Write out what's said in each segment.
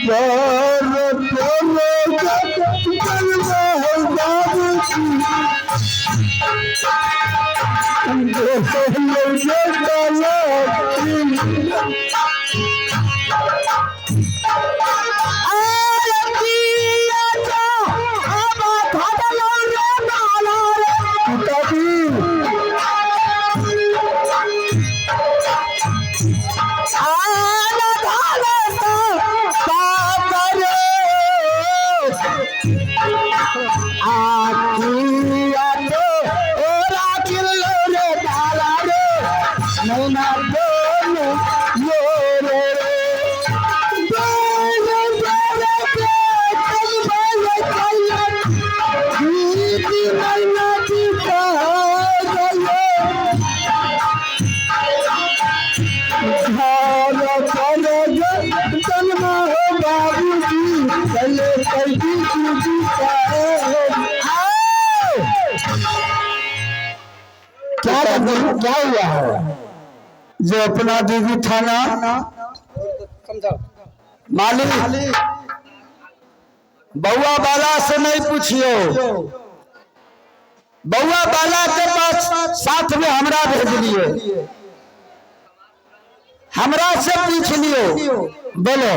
क्या क्या हुआ है? जो अपना दीदी थाना मालिक बउआ बाला से नहीं पूछियो, बउआ बाला के पास साथ में हमरा भेज लियो, हमरा से पूछ लियो। बोलो,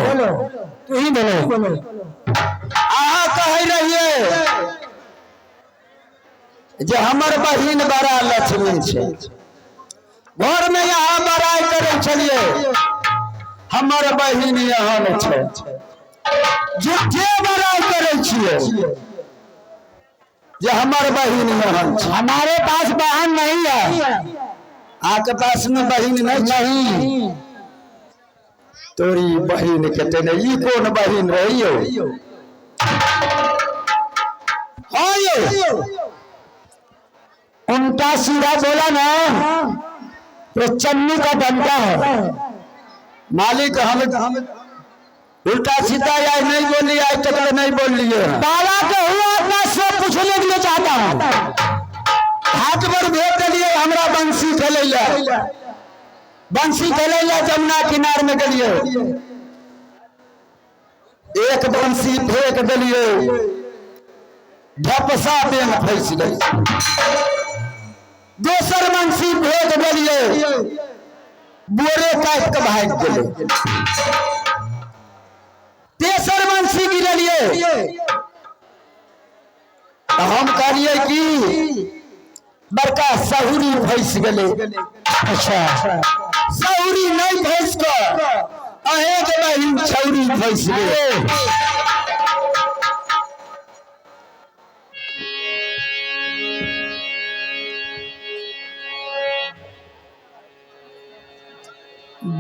तू ही बोलो। अहाँ कह रहिए जे हमर बहिन बड़ा लक्ष्मी छै, घर में यहाँ बड़ाई करै छलिए हमर बहिन एहन छै, झूठे बड़ाई करै छियै जे हमर बहिन एहन छै। हमारे पास बहन नहीं है। अहाँके पास में बहिन नहीं? नहीं। तोरी बहिन के तेने ई कोन बहिन रही हो? हाँ यौ, उल्टा सीधा बोला ना तो चन्नू का बनता है। मालिक हम उल्टा सीधा आय नहीं बोली, आज तक ले नहीं बोल लिए। बाबा के हुआ अपना से पूछने के लिए चाहता हूँ। हाथ पर भेज दिलिए हमरा बंसी खेलै ला, बंसी खेलै ला जमुना किनार में गेलिए, एक बंसी फेंक दिलिए, ढपसा बेंग फंस गई। दोसर बंसी फेंक दिलिए, बोरे काटि के भागि गेलै। तेसर बंसी गिरलिए तऽ हम कहलिए कि बड़का सहुरी फंसि गेलै। अच्छा, सहुरी नहीं फंसि कऽ अहें के बहिन छौरी फंसि गेलै।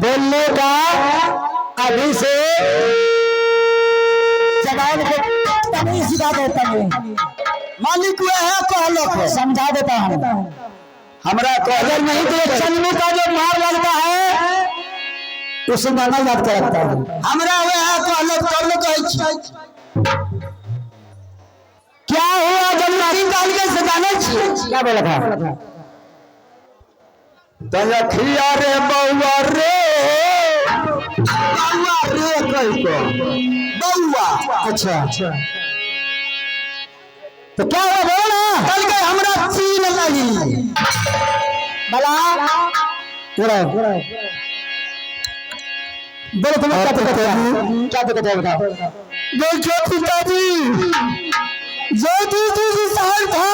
बोलने का अभी से जबान को तमीज सिखा देता हूँ। मालिक वह कहलक, समझा देता हूँ। हमरा अगर कहलक नहीं तो ये चन्नू का जो मार लगता है उसे मैं याद कर रखता हूँ। हमरा वह कहलक तब ने कहै छी। क्या हुआ जब की कहलकै से जानै छियै? क्या बोला था? तलखिया रे बउआ रे, बउआ रे कहि कऽ बउआ। अच्छा, तो क्या हुआ बोलो ना। कहलकै हमरा चीन लगी। बोला बोलो बोलो, तुम्हें क्या दिक्कत है? क्या दिक्कत है बताओ। देखियो पिताजी, जो दीदी जी साहब था,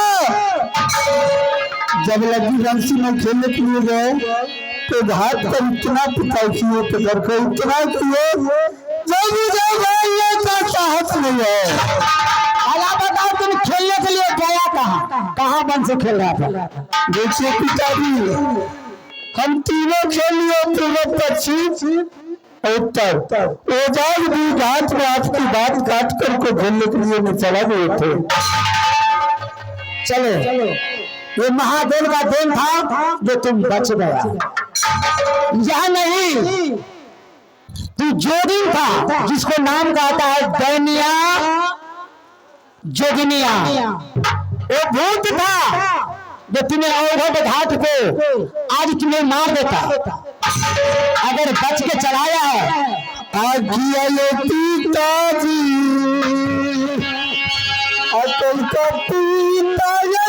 जब लड्डू बंसी में खेलने के लिए गए तो घाट पर इतना पिटाई किए, पकड़ कर इतना किए, जो भी जो भाई ये का साहस नहीं है। अला बताओ, तुम खेलने के लिए गया कहाँ कहाँ बन से खेल रहा था? देखिए पिताजी, हम तीनों खेल लिए, पूर्व पश्चिम उत्तर। ओजाग भी घाट में आपकी बात काट कर को खेलने के लिए मैं चला गए थे। चलो, ये महादेव का देन था जो तुम बच गया। यह नहीं, तू जोगिन था जिसको नाम कहता है दैनिया जोगिनिया, वो भूत था जो तुम्हें औघट घाट को आज तुम्हें मार देता। अगर बच के चलाया है आ किया ये पिताजी अकल का पिता ये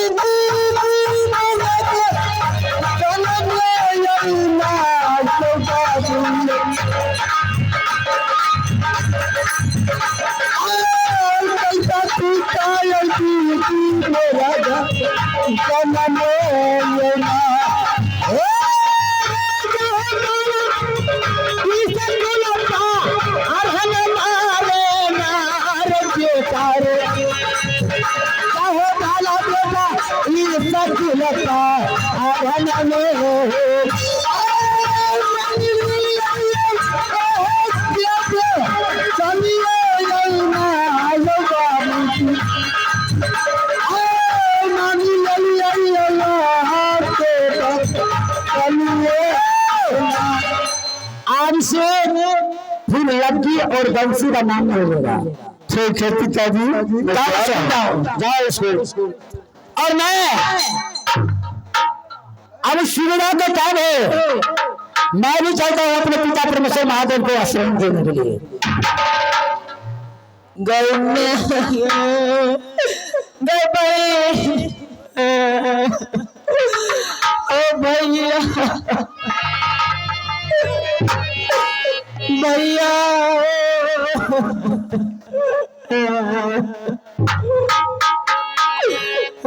आज से फिर लड़की और बंसी का नाम नहीं लेगा। ठीक है पिताजी। जाओ जाओ स्कूल। और मैं अब सुविधा का टाइम है, मैं भी चाहता हूं अपने पिता परमेश्वर महादेव को आश्रम देने के लिए। गए गए भाई, ओ भैया भैया,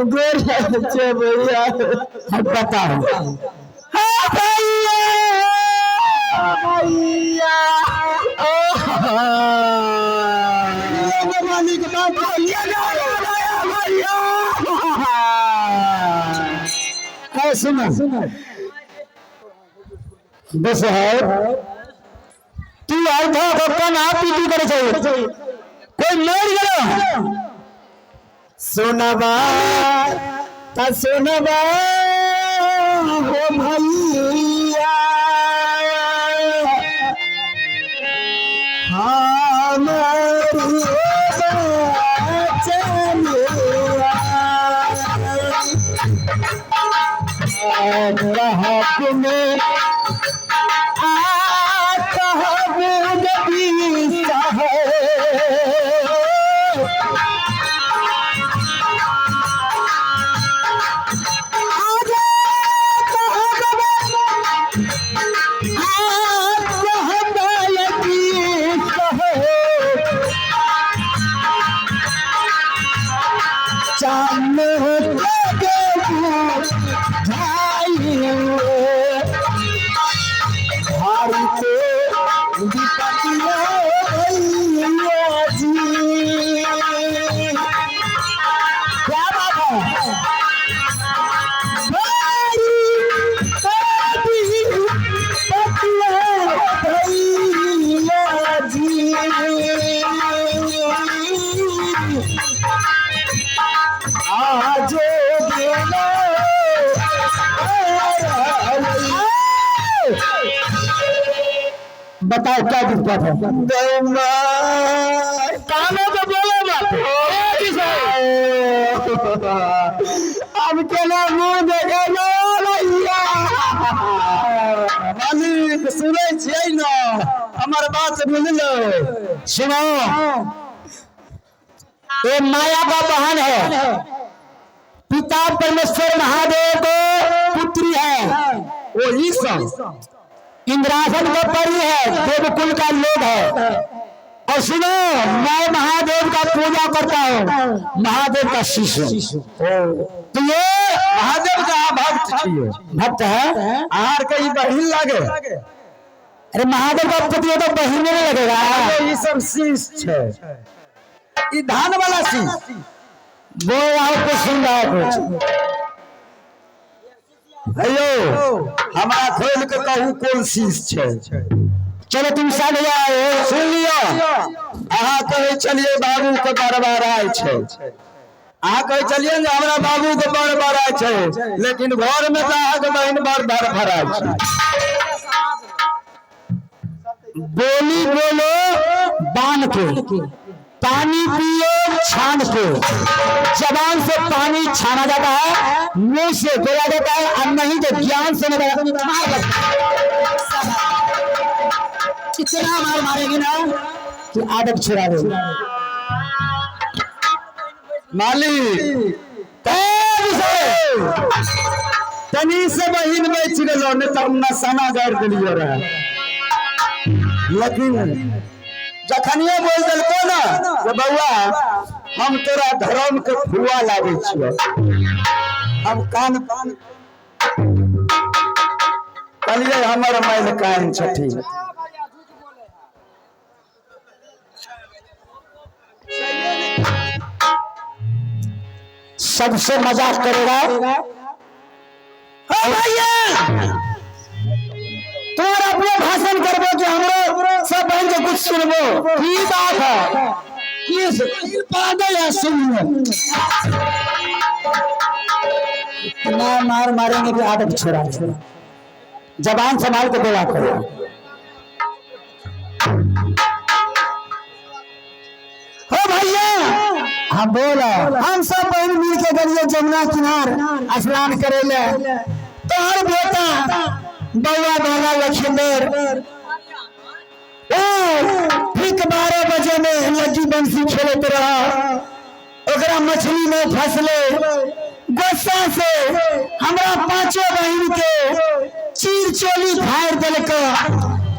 गोर छे भैया। अब बताओ। हाँ भैया भैया, ओ भैया है सुनो बस है तू अर्धा भक्कन आप पीटी करे चाहिए कोई मर गया। सुनबा त सुनबा हो भैया, हमारी बचनिया हक में आता नबी साहब। क्या बात है। बताओ क्या दिक्कत है। कानों पे बोलो मत। अब केना मुंह देखे भैया। मालिक सुनै छियै न हमर बात बुझलो। सुनो, ये माया का बहन है, पिता परमेश्वर महादेव को पुत्री है, ओ ई सब इंद्रासन का परी है, देवकुल का लोग है। और सुनो, मैं महादेव का पूजा करता हूँ, महादेव का शिष्य हूँ। तो ये महादेव का अहाँ भक्त छियै। भक्त है। अहाँ के ई बहिन लागे। अरे महादेव का पति है तो बहिन नहीं लगेगा। अरे ई सब शीश छै, ई धान वाला शीश। वो आपको सुन रहा है कुछ। हेयो हमरा खोल के कहू कोन शीश छै। चलो तुम सब जाओ। सुन लिअ, अहाँ कहै छलियै बाबू के बड़बड़ाइ छै, अहाँ कहै छलियै जे हमरा बाबू के बड़बड़ाइ छै, लेकिन घर में तऽ अहाँके बहिन बड़ धड़फड़ाइ छै। बोली बोलो बांध के, पानी पियो छान के। जबान से पानी छाना जाता है, मुंह से बोला जाता है, और नहीं तो ज्ञान से नहीं। इतना मार मारेगी ना कि आदत छुड़ा देगी। मालिक तनी से बहिन बच गेलो, नहीं तो हम नसाना गाड़ दिलियो रहे। लेकिन जखनिए बोल देलको ना जे बउआ हम तोरा धर्म के फुआ लागे छियो, हम कान कहलिए हमर मैल कान छठी। सबसे मजाक करेगा। ओ भैया तोर अपने भाषण करबो कि हमरो सब बहन के कुछ सुनबो? की बात है की पागल है सुनबो? इतना मार मारेंगे कि आदत छोड़ा दे। जबान संभाल के बोला करो। हो भैया हाँ बोला, हम सब बहन मिल के गलिए जमुना किनार स्नान करे ले। तोहर बेटा बउआ बाबा लखींदर ओ ठीक 12 बजे में लग्गी बंसी खेलत रहा, ओकरा मछली में फसले। गुस्सा से हमरा पांचों बहन के चीर चोली फाड़ दिलक।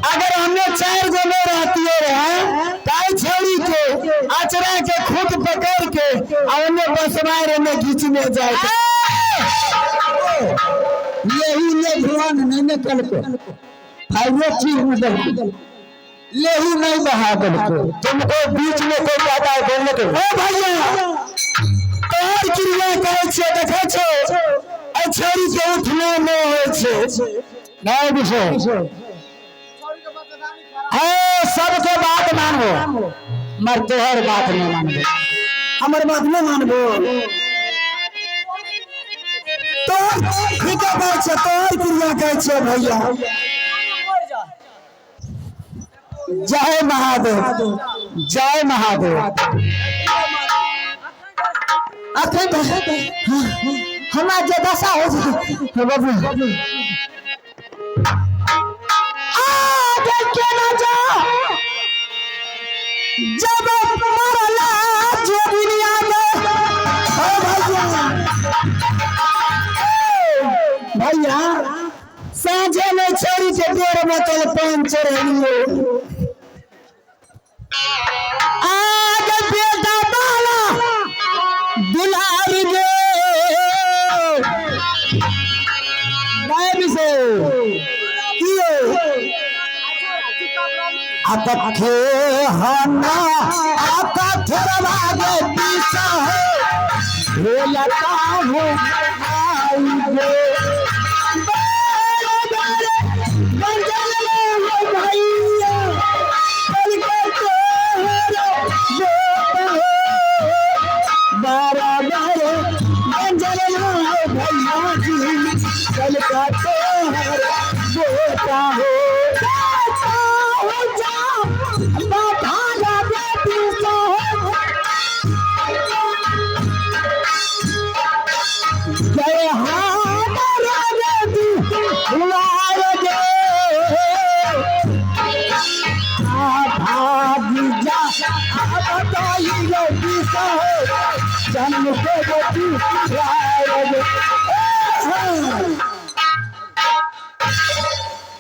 अगर हमने 4 गो में रहती रहे ताई छोड़ी के अचरा के खुद पकड़ के और उन्हें बसवाए में घींचने जाए। यही ले भगवान नहीं निकल को फाइलो चीज में दल लेहू नहीं बहा दल को। तुमको बीच में कोई कहता है बोलने के। ओ भैया तोहर क्रिया करै छियै, देखै छौ ए छोरी के उठने नहि होइ छै। नहीं विषय सबके बात मानबो मर तोहर बात नहीं मानबो। हमर बात नहीं मानबो? तोहर ठीके कहै छै, तोहर क्रिया कहै छै भैया। जय महादेव, जय महादेव। अखन हमरा जे दशा हो छै बाबू आ देखे ना जा जब मरला जोगिनिया में। ओ भैया भैया साँझे में छोरी के 1.5 बोतल पान चढ़ेलियो। आग बेटा बाला दुलार गे अतखे हना आता थोड़ा गे पीछा हो भोलता हो आई गे बारे बारे बंजल में हो भैया पल के तोहरा गोप हो। बारे बारे बंजल में हो भैया जी कल का तोहरा गोता हो।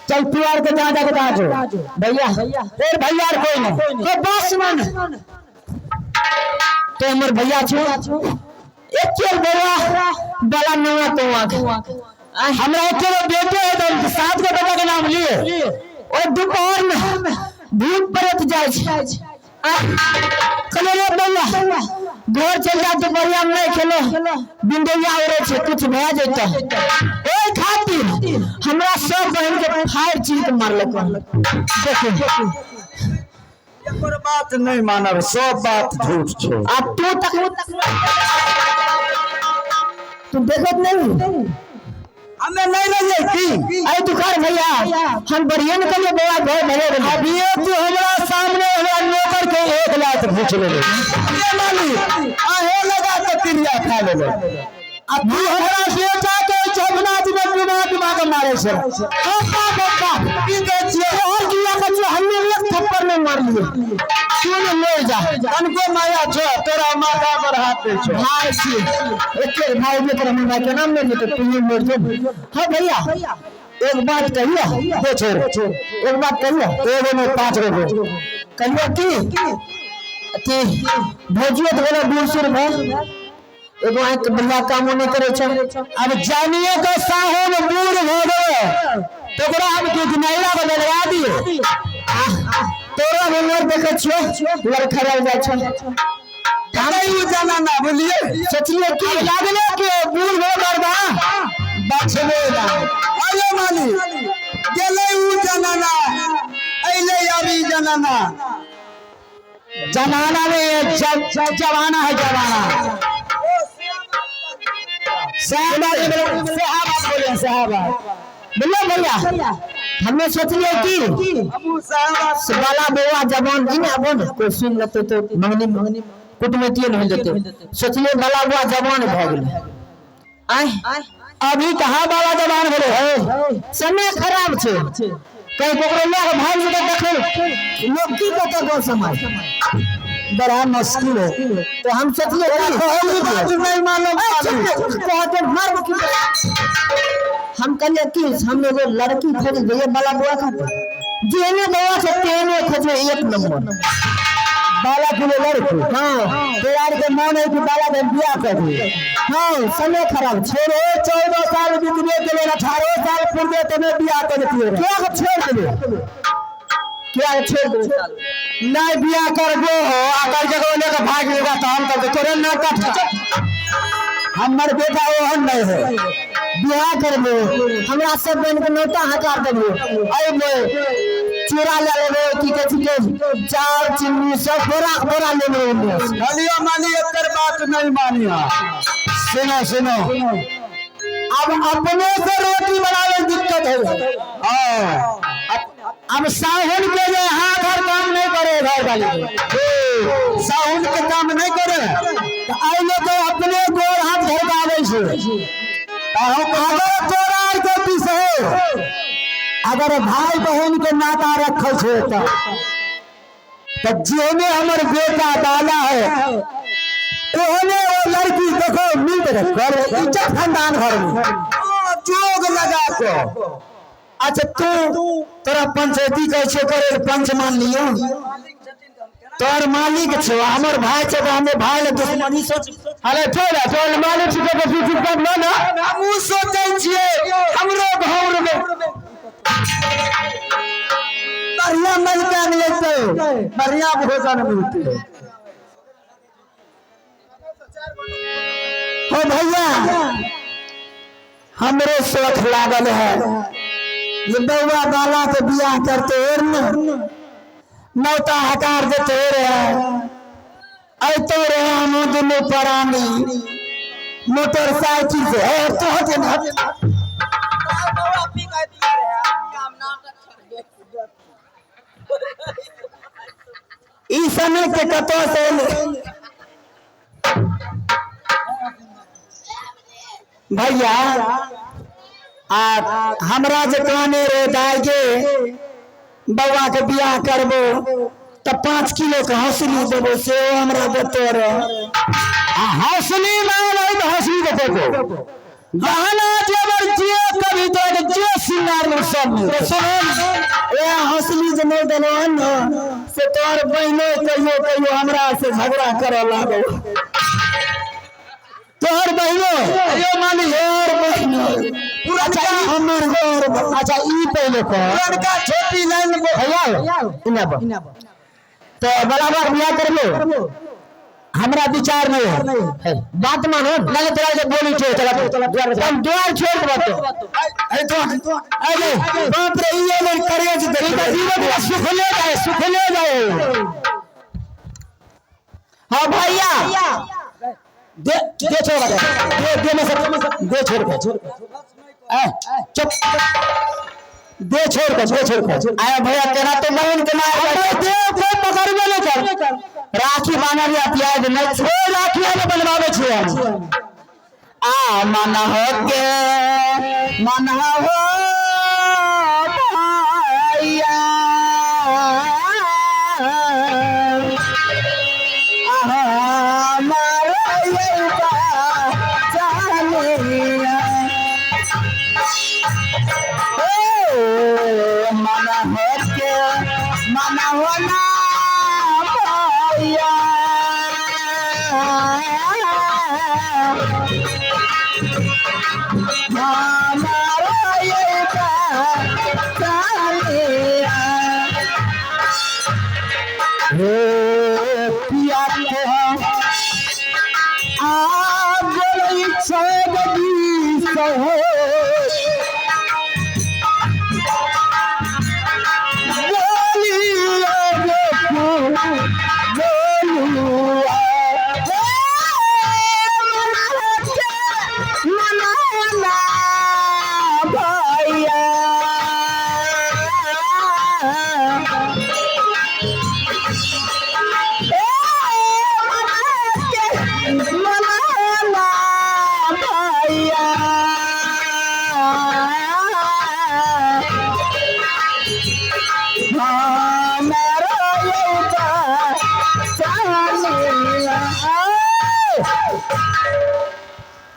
चल तू are के जहाँ जाके जो भैया फिर भैया are कोई नहीं तो बस मन तो हमर भैया छो एक चल बउआ बड़ा नवा तो हमरा एक बेटे है तो 7 गो बेटा के नाम लिए और दोपहर में भूख पड़त जाए कहले रे बउआ घर चल जा दोपहरिया में नहीं खेलो बिंदुआ उड़े छे कुछ भए जेतौ। ओहि खातिर हमरा सब बहन के फायर चीर के मारलक। देखो एकर बात नहीं मानब, सब बात झूठ छे। आ तू तक तू देखत नहीं हमें नहीं रहिए की अरे दुखार भैया हम बढ़िया न करिए बउआ घर भरे रहिए। अभी तू हमरा सामने हमरा नौकर के 1 लाख पूछ ले ये मालिक आहे लगा के क्रिया खा ले। आ तू हमरा बेटा के जमुना जी में डुबा डुबा के मारे छे। बाप बाप की कहै छियै? तोहर क्रिया करियो हमने एक मारलिए तू ने मर जा। तनको माया छो तोरा माथा पर हाथ दै छो। भाई छी एके भाई में तोरा भाई के नाम नहीं लेते, तू ही मर जो। हाँ भैया एक बात कहियो, दे छोड़, एक बात कहियो, एगो में 5 गो कहियो की कि भौजियो तो बोला बूढ़ सूढ़ भऽ एगो आँखि बढ़िया कामो नहीं करे छै। अब जानिए के साहुन बूढ़ भऽ गेलै तो ओकरा हम की नैरा बदलवा दिए। तोरा हम देखे छियो लड़खड़ायल जाइ छै। अरे उ जमाना बुझलिए, सोचलिए की लागले कि बूढ़ भऽ मरदा बचबे ना। अरे माली गेलै उ जमाना, अइलै अब ई जमाना। जमाना में जमाना है जमाना। साहब बोले साहब बोलो भैया, हमने सोचलिए की बाला बौआ जवान जी ने अब कोई सुन लेते तो मंगनी मंगनी कुटमैतिए नहीं जेते। सोचलिए बाला बौआ जवान भऽ गेलै। आय अभी कहाँ बाला जवान भेलै है? समय खराब छै, कहीं ककरो लए कऽ भागि जेतै तखन लोग की कहतै गाँव समाज, बड़ा मुश्किल है। तो हम सोचलिए की बात नहीं मालूम कहते मार की। हम कहलिए कि हम एगो लड़की खोज दिए बाला बौआ खातिर, जेहने बौआ छै तेहने खोजबै एक नंबर बाला के लिए लड़की। हाँ तोरा के मन है कि बाला के बियाह कर दी। हाँ समय खराब छै। छोड़ो 14 साल बीतबे गेलै, 18 साल पूर्वे तने बियाह कर दिए। क्या के छोड़ देबै, क्या के छोड़ देबै? नहीं बियाह करबो हो आ कर जगह लेके भाग लेगा तो हम करबो तोरे ना कट। हमर बेटा ओहन नहीं है। बियाह करबो हमरा सब बहन के नौता हकार देबो, अइबो चूड़ा ले लेबो, की कहै छै चाउर चीनी सब बोरा बोरा लेबो। कहलियो मानी एकर बात नहीं मानिया। सुनो सुनो, अब अपने से रोटी बनावे दिक्कत है। हाँ अब साहुन के जे हाथ हर काम नहीं करे, घर वाले साहुन के काम नहीं करे तो आइले तो अपने गोर हाथ घर के आबै छै। अगर तोरा आर के पीछे अगर भाई बहन के नाता रखे छै तो जेने हमर बेटा बाला है ओहने वो लड़की देखो मिल घर इज्जत खानदान घर में जोग लगा के। अच्छा तू तोरा पंचायती कहै छै करे पंच मान लियो, तोहर मालिक छौ हमर भाई छौ, हमे भाई ले दुश्मनी सोच। अरे छोड़ तोहर मालिक छौ तो तू चुप कर ना। हमहूँ सोचै छियै हमरो घर में बढ़िया मलका मिलतै, बढ़िया भोजन मिलतै। हो भैया हमरे शौक लागल है ये बौआ बाला के बियाह करते न नौता हकार देते रहे, अतो रहे हम दुनू प्राणी मोटरसाइकिल से। तो हटे ना ई समय के कतौ से भैया आ हमरा जे कहने रे दाय के बौआ के बियाह करबो तो 5 किलो के हौसली देबो, से हमरा देते रहे। आ हौसली मांगल है तो हौसली देते को गहना जेवर जे कभी तो जे सिंगार में सब मिलते। सुन ए हौसली जे नहीं देलो हन न से तोहर बहिनो कहियो कहियो हमरा से झगड़ा करे लागो। तोहर बहिनो यो माली तोहर बहिनो पुरनका हमर घर। अच्छा ई पहले कह पुरनका छोटी लाइन भैया इना बा तो बराबर बियाह करबो हमरा विचार नहीं है, बात मानो नहीं तोरा के बोली छोड़ चला हम द्वार छोड़ देबो तो। अरे तो अरे बाप रे ई एले करेज देख जीवन में सुखले जाए, सुखले जाए। हाँ भैया दे दे छोड़ दे दे दे में सब दे छोड़ के चुप दे छोड़ के दे छोड़ के आया भैया तेरा तो बहन के ना अरे दे कोई पकड़बे नहीं कर। राखी बान्हल या प्याज नहीं छोड़ राखी हम बनवावे छियै हम। आ मन हो के मन हो भैया मनावना भैया हमारा ये बचालिया हे पिया के हम आ बोलै छै जगदीश हो बोलिया रे बोलुआ हे मनाना भैया मनाना भैया हमारा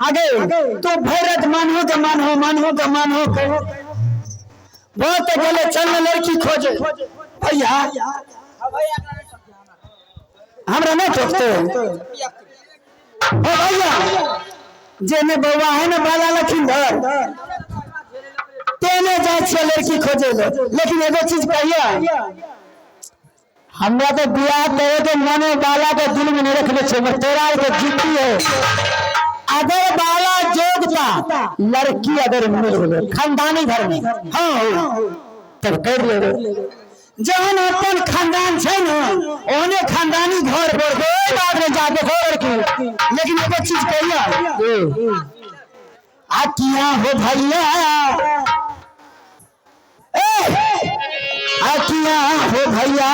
आगे तो भैरत मानहो के मानहो मानहो के मानहो के बहुत गेले चल लड़की खोजे भैया हमरा नहीं ठोकते ओ भैया जेने बउआ है ना बाला लखींदर तेने जाए छियै लड़की खोजे ले लेकिन एगो चीज कहिया हमरा तो बियाह करे के मने बाला के दिल में नहीं रखले छे मगर तोरा आर के जिद्दी है अगर बाला जोगता लड़की अगर मिल गेलै खानदानी घर में हाँ हो तब कर लेबै जहन अपन खानदान छै ने ओहने खानदानी घर पर कोई बात नहीं जा देखो लड़की लेकिन एगो चीज कहिया आ किया हो भैया ए आ किया हो भैया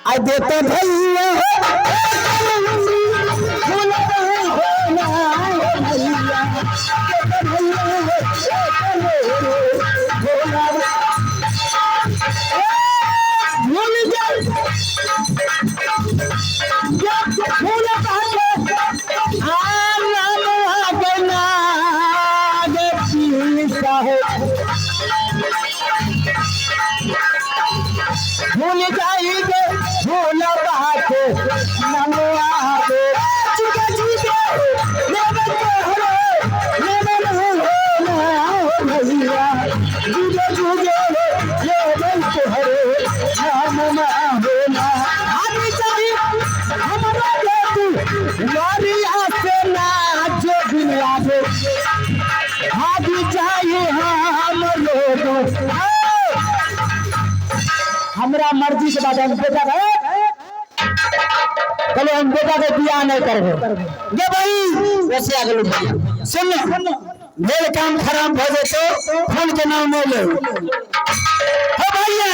आ देते भैया फूल हो ना हो भैया देते भैया भूल जाओ फूल भूल जाइए भूल बात ननुआ के चुके चुके लेवे तोहरे लेवे हो ना हो भैया जुगे जुगे लेवे तोहरे नाम ना हो ना आदमी चाहिए हमरा के तू वारिया से ना जो बिन आवे आदमी चाहिए हम लोग हमरा मर्जी के बाद हम बेटा के कहले हम बेटा के बियाह नहीं करबे गे भाई वैसे आ गेलू भैया सुन भेल काम खराब भऽ जेतौ फोन के नाम नहि ले हो भैया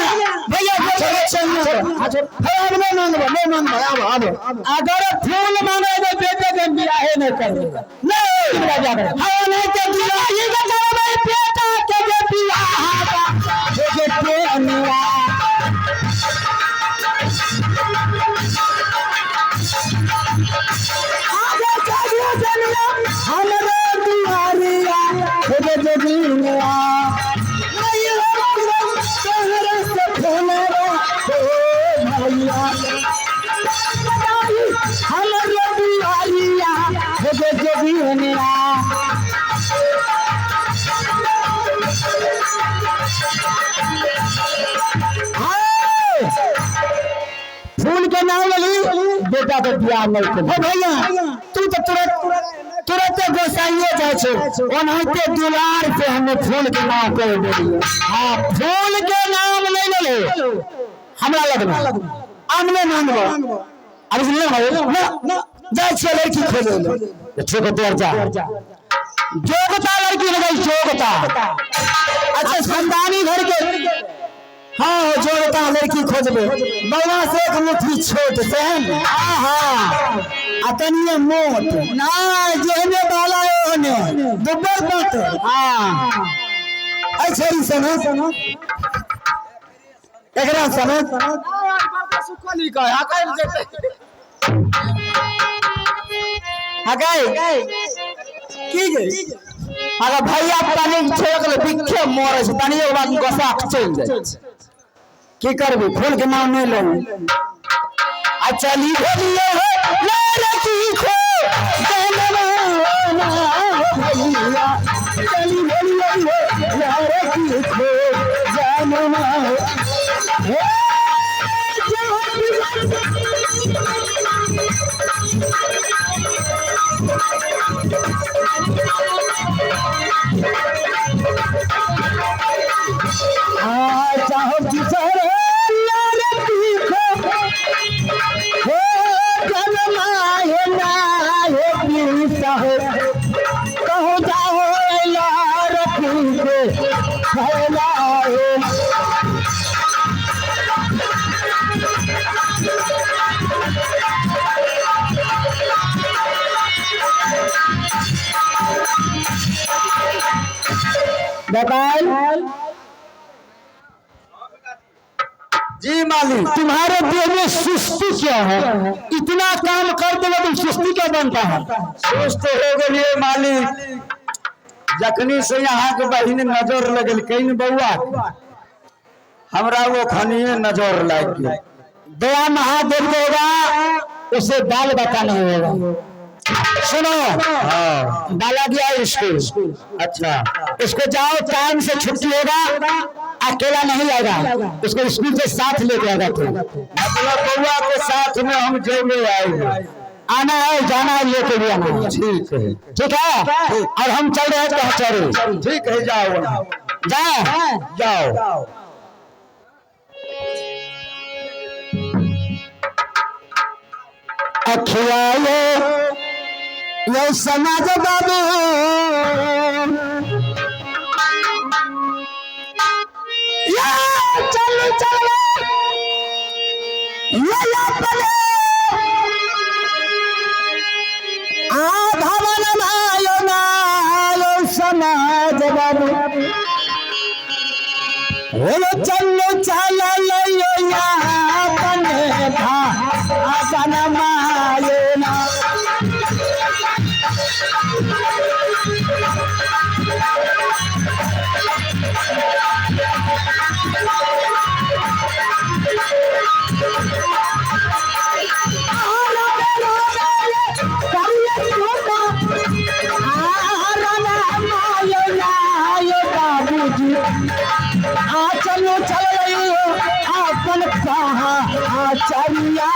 भैया छोड़ो छोड़ो हे अब नहीं मांगबो नहीं मांगबो आबो आबो अगर फूल मांगे तो बेटे के बियाहे नहीं करबे नहीं बियाह करबे हाँ नहीं तो बियाह ई करबै बेटा के जे बियाह हे जे प्रेमिया आगे चलिए चलिए हमरे दुआरिया हे जे जोगिनिया नहीं हो तोहरे से फूलरा हो भैया हमरे दुआरिया हे जे जोगिनिया फूल के नाम लेली बेटा के बियाह नहीं ओ करबे भैया तू तो तुरंत तुरंत गोसाइए जाइ छै ओनाहिते दुलार से हमें फूल के नाम कह देलियै हाँ फूल के नाम नहीं लेले हमरा लगना हम नहि मांगबो अब सुन भाई ना जाइ छियै लड़की खोजै लए ठीक है तोर जा जोगता लड़की हो गई जोगता अच्छा खानदानी घर के हाँ हो जोड़ता लड़की खोजबे बौआ से एक मुट्ठी छोट सेहन आहा आ कनिए मोट ना जेहने बाला ओहने दुब्बर पातर हाँ ऐ छोरी सन एकरा सन हगाई की गे अगर भैया तनी छोड़ के बिखे मरे छै तनी एक बार गोसा के चलि जाइ छै। की करबी खोल के नाम नहीं लेबू। आ चली भेलिए हो लड़की खो जनमाना भैया, चली भेलिए हो लड़की खो जनमा हे। चाहो किशोर लड़की खो हे जनमाए नाहे पीसा हो, कहूँ जाओ लड़की के फैलाए। बताए जी मालिक। तुम्हारे देह में सुस्ती क्या है? इतना काम कर दोगे तुम, सुस्ती क्या बनता है? सुस्त हो गेलिए मालिक, जखनी से यहाँ के बहिन नजर लगलकै न बौआ के, हमरा वो खनिए नजर लागि गेल। दया महादेव को होगा, उसे बाल बता नहीं होगा। सुनो। हाँ। डाला गया स्कूल। अच्छा। उसको जाओ, टाइम से छुट्टी होगा, अकेला नहीं आएगा, उसको स्कूल से साथ लेके आएगा तू। मतलब बौआ के साथ में हम जेबे आएंगे। आना है, जाना है, लेके भी आना है। ठीक है। ठीक है, और हम चल रहे हैं कचहरी। ठीक है, जाओ। जाए। जाओ। अखियाए ये समाज बाबू या चल चल ये अपने आ भवन मायो नायो समाज बाबू बोलो चल चल लो या अपने भा अपन मायो ना। चलो चल अपन कहा आचरिया।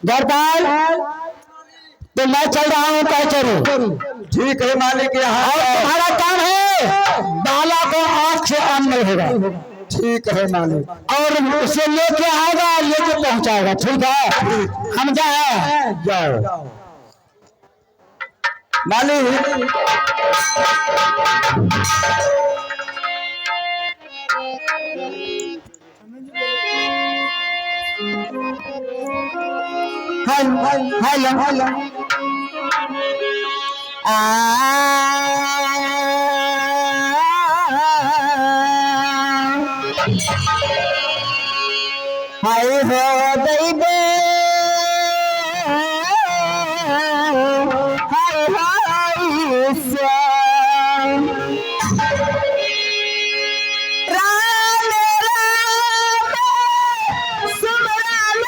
दरबार तो मैं चल रहा हूँ कचहरी। ठीक है मालिक। यहाँ और तुम्हारा काम है बाला को आंख से आम नहीं होगा। ठीक है मालिक। और उसे लेके आएगा, लेके पहुंचाएगा। ठीक है, हम जाए। जाओ मालिक। हेलो हेलो आ हाय हो दैबे हाय हाय श्याम राम राम सुमरन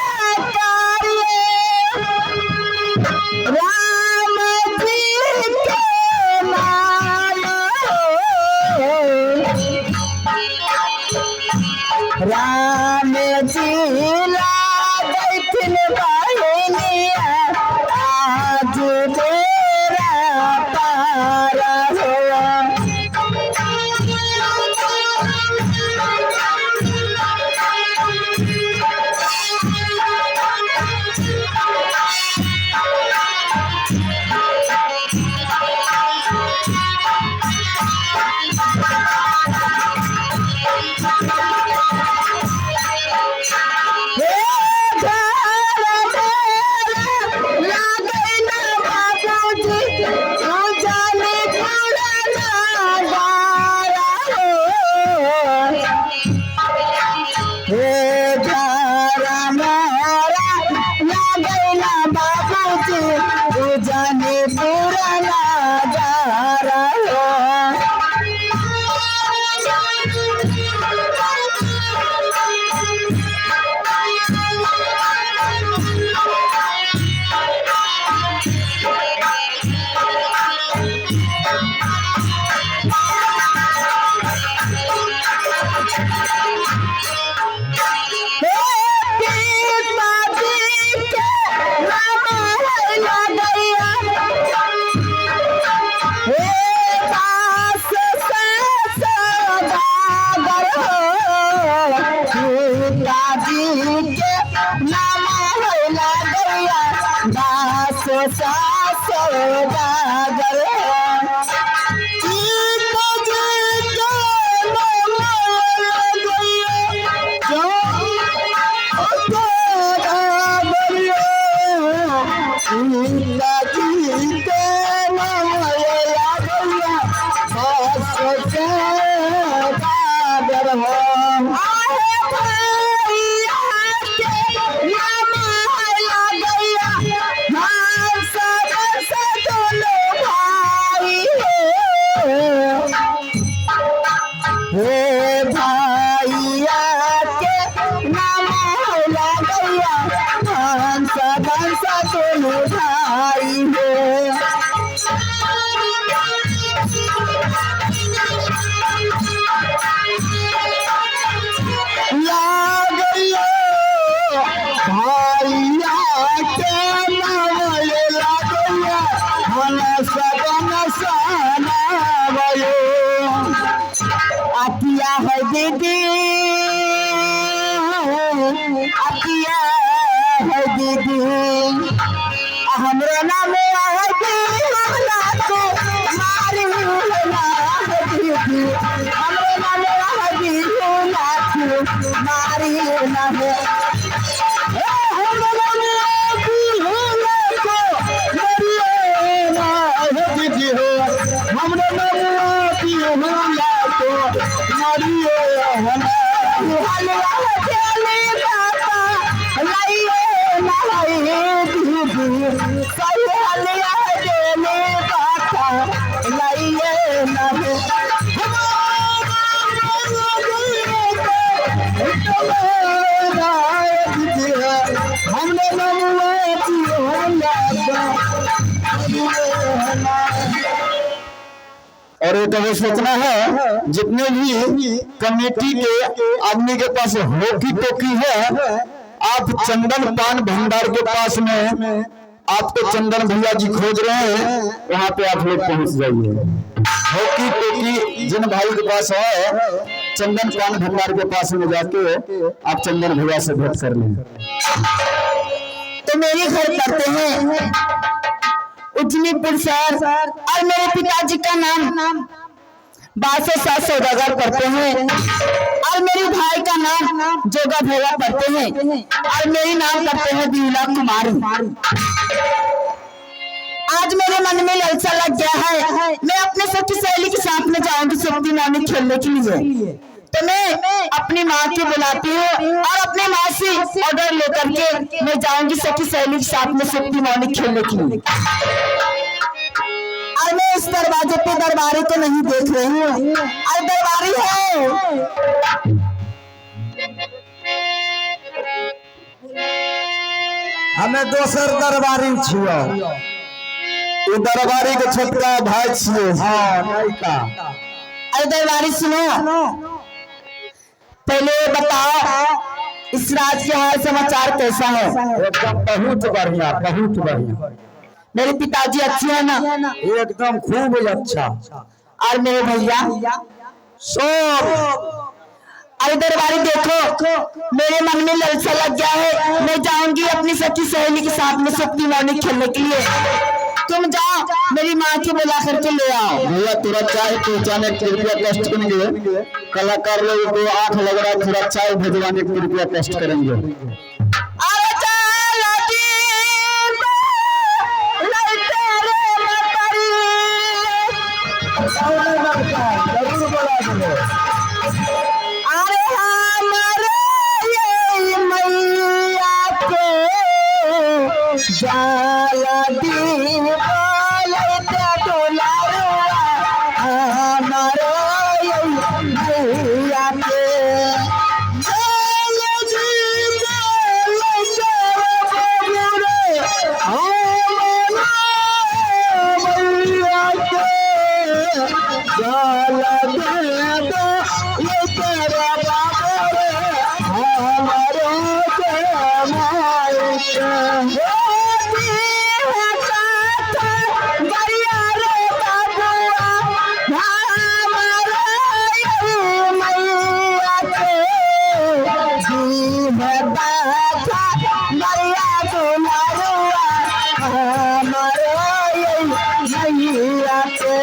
कार्य राम जी के नाम राम जी लागैथिन बहिनिया आज बेरा पार हो। जी के नाम होला गैया दास सास सौदागर। सीता जी के नाम होला गैया सीता जी के नाम होला गैया दास सौदागर हो। आहे भैया के नाम होला गैया हम सब से दोनों भाई हो। हे भैया के नाम होला गैया हम सब से दोनों भाई हो। लागैया भैया के नाम लागैया हम सदन सनावयो। अतिया है दीदी, अतिया है दीदी, हमरो नाम है दीवाना को मारी ना है दीदी, हमरो नाम है दीवाना को मारी ना है। ए हमरो नाम है दीवाना को मारी ना है दीदी हो, हमरो नाम है दीवाना को मारी ना। हलवा चली बाबा लाइए ना है दीदी, सही हलवा चली बाबा लाइए ना है। हमने और एक अगर सोचना है, जितने भी कमेटी के आदमी के पास होकी टोकी है, आप चंदन पान भंडार के पास में आपको चंदन भैया जी खोज रहे हैं, वहां पे आप लोग पहुंच जाइए। होकी टोकी जिन भाई के पास है, चंदन पान भंडार के पास में जाके आप चंदन भैया से भेंट कर लें। तो मेरे घर पढ़ते हैं उजनीपुर सर, और मेरे पिताजी का नाम बासो सात सौदागर पढ़ते हैं, और मेरे भाई का नाम जोगा भैया पढ़ते हैं, और मेरी नाम पढ़ते हैं बिहुला कुमारी। आज मेरे मन में ललसा लग गया है, मैं अपने सखी सहेली के साथ में जाऊंगी सुप्ती नानी खेलने के लिए। तो मैं अपनी माँ को बुलाती हूँ और अपने माँ से ऑर्डर लेकर के मैं जाऊंगी सखी सहेली के साथ में सुप्ती मौनी खेलने के लिए। और मैं इस दरवाजे पे दरबारी को नहीं देख रही हूँ, और दरबारी है। हमें दोसर दरबारी छियो, उ दरबारी के छोटका भाई छियो। हाँ नयका। अरे दरबारी सुनो, पहले बताओ इस राज के हाल समाचार कैसा है? एकदम बहुत बढ़िया, बहुत बढ़िया। मेरे पिताजी अच्छे हैं ना? एकदम खूब अच्छा। और मेरे भैया सब। अरे दरबारी देखो, मेरे मन में ललसा लग गया है, मैं जाऊंगी अपनी सखी सहेली के साथ में सुप्ती मौनी खेलने के लिए। तुम जाओ मेरी माँ की बुला करके ले आओ। भैया थोड़ा चाय पहुँचाने कृपया कष्ट करेंगे, कलाकार लोगों को आंख लग रहा है, थोड़ा चाय भिजवाने के कृपया कष्ट करेंगे। अरे चल दीप, लड़ते रे मतरी। अरे हमारे ये मैया के जाला दीप लड़ते दुलारुआ, हमारे ये मैया के जाला दीप है बाचा मैया दुलारुआ हमारो मैया के।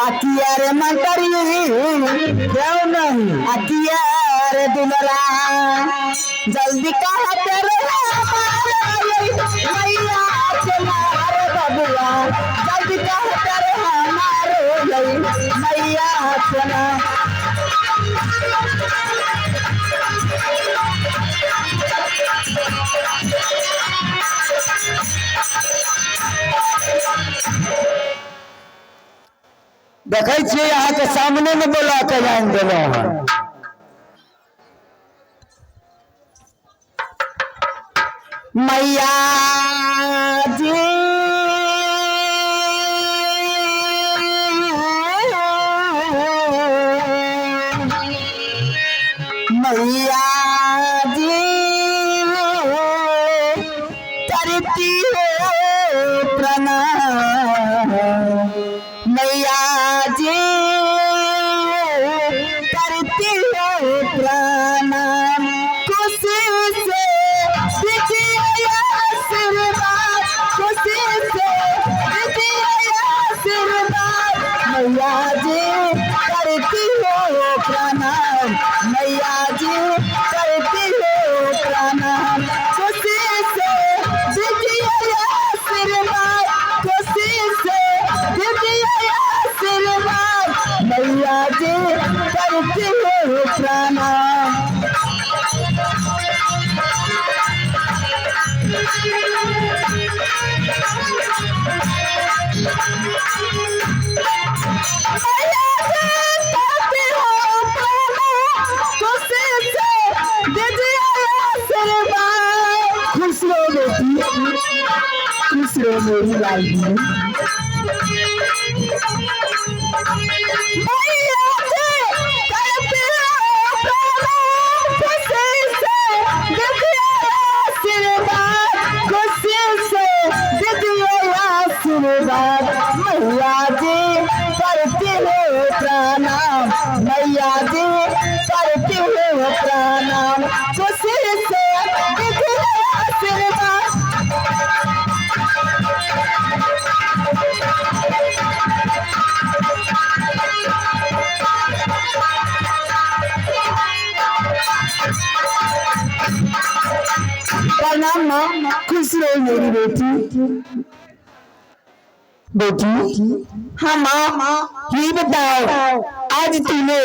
अकिया रे मंतरी क्यों नहीं, अकिया रे दुलरा जल्दी कहा तेरे मैया चला रे बबुआ, जल्दी कहा तेरे हमारे मैया चला। देखै छियै अहाँके सामने में बोला के आनि देलहुँ हन। मैया जी मैया जी करती हो प्रणाम, मैया जी करती हो प्रणाम, खुशी से दीजिए आशीर्वाद, खुशी से दीजिए आशीर्वाद, मैया जी करती हो प्रणाम, मैया जी करती हो प्रणाम, खुशी से दीजिए आशीर्वाद, खुशी से दीजिए आशीर्वाद, मैया जी करती हो प्रणाम। मैया जी करती हो प्रणाम, खुशी से दीजिए आशीर्वाद। खुश रहो बेटी, खुश रहो मेरी लाल। मैया जी करती हो प्रणाम, खुशी से दीजिए आशीर्वाद, खुशी से दीजिए आशीर्वाद, मैया जी करती हो प्रणाम, मैया जी करती हो प्रणाम, खुशी से दीजिए आशीर्वाद। प्रणाम माँ, खुश रहो मेरी बेटी। बेटी हाँ माँ, ये बताओ आज तूने